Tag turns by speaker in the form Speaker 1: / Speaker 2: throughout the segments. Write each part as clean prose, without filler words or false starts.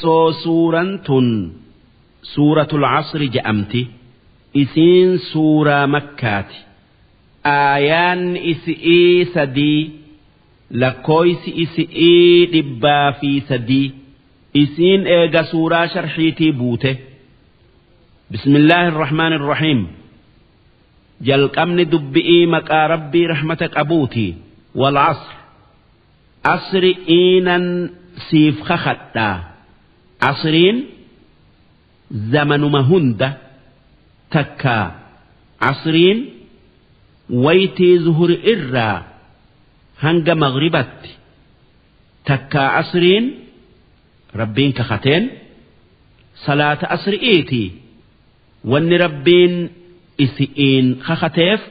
Speaker 1: Suuraan tun suuratul asri je'amti. Isiin suuraa makkaati. Aayaan isi'ii 3, lakkooysi isi'ii 103. Isiin eega suuraa sharxiitii buute. Bismillaahi irrahmaan irrahiim. Jalqabni dubbi'ii maqaa Rabbii rahmata qabuuti. Wal asr. Asri iinan siif kakadhaa. Asriin zamanuma hunda takkaa asriin waytii zuhuri irraa hanga maghribatti takkaa asriin Rabbiin kakateen salaata asri'iiti. Wanni Rabbiin isi'iin kakateef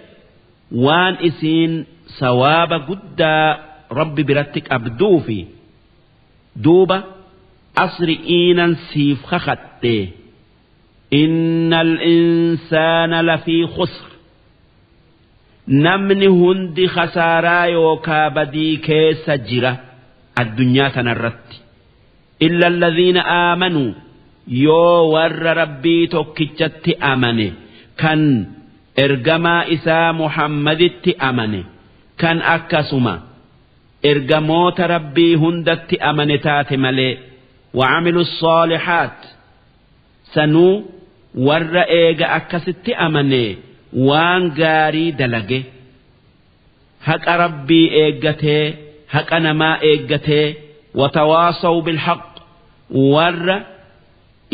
Speaker 1: waan isiin sawaaba guddaa Rabbi biratti qabduufi. Duuba asri'iinan siif kakadhe. Innal insaana lafii khusr. Namni hundi khasaaraa yookaa badii keessa jira addunyaa tanarratti. Illa alladhiina aamanuu, yoo warra Rabbii tokkichatti amane, kan ergamaa isaa Muhammaditti amane, kan akkasuma ergamoota Rabbii hundatti amane taate malee. Wa'amilu saalihaat, sanuu warra eega akkasitti amane waan gaarii dalage, haqa Rabbii eeggatee haqa namaa eeggatee. Watawaasaw bilhaq, warra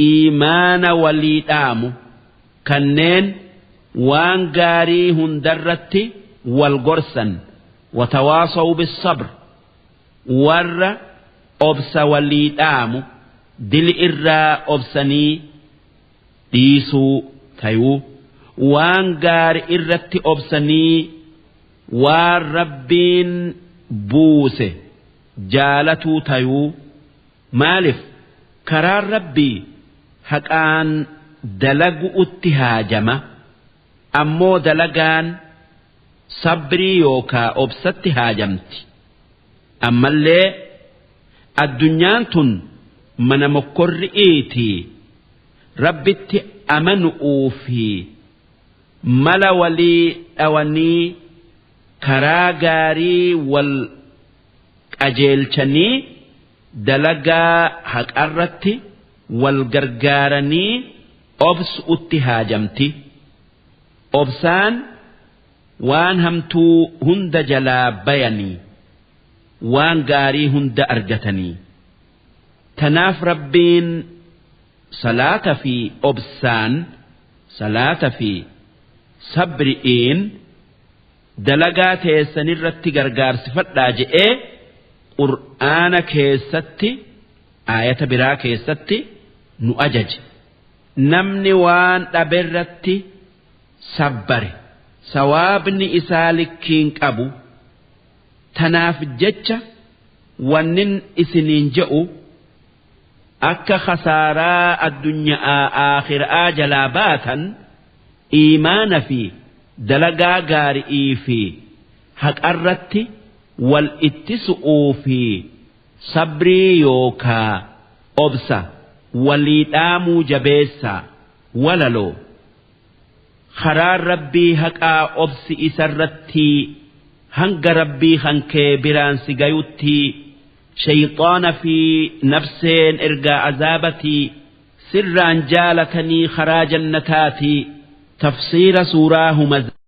Speaker 1: iimaana walii dhaamu, kanneen waan gaarii hundarratti wal gorsan. Watawaasaw bissabr, warra obsa walii dhaamu, dili irraa obsanii dhiisuu tayuu, waan gaari irratti obsanii waan Rabbiin buuse jaalatuu tayuu. Maalif karaan Rabbii haqaan dalagu'utti haajama, ammoo dalagaan sabrii yookaa obsatti haajamti. Ammallee addunyaan tun mana mokkorri'iitii Rabbitti amanu'uu fi mala walii dhawanii karaa gaarii wal qajeelchanii dalagaa haqarratti wal gargaaranii obsu'utti haajamti. Obsaan waan hamtuu hunda jalaa bayanii waan gaarii hunda argatanii. Tanaaf Rabbiin salaata fi obsaan, salaata fi sabri'iin dalagaa teessanirratti gargaarsifadhaa je'ee Qur'aana keessatti aayata biraa keessatti nu ajaje. Namni waan dhaberratti sabbare sawaabni isaa likkiin qabu. Tanaaf jecha wannin isiniin je'u akka khasaaraa addunyaa aakhiraa jalaa baatan iimaana fi dalagaa gaari'ii fi haqarratti wal ittisu'uu fi sabrii yookaa obsa walii dhaamuu jabeessaa. Walaloo karaan Rabbii haqaa obsi isarrattii hanga Rabbii kankee biraan si gayuttii shayxaana fi nafseen ergaa azaabatii sirraan jaalatanii karaa jannataatii. Tafsiira suuraa humaz.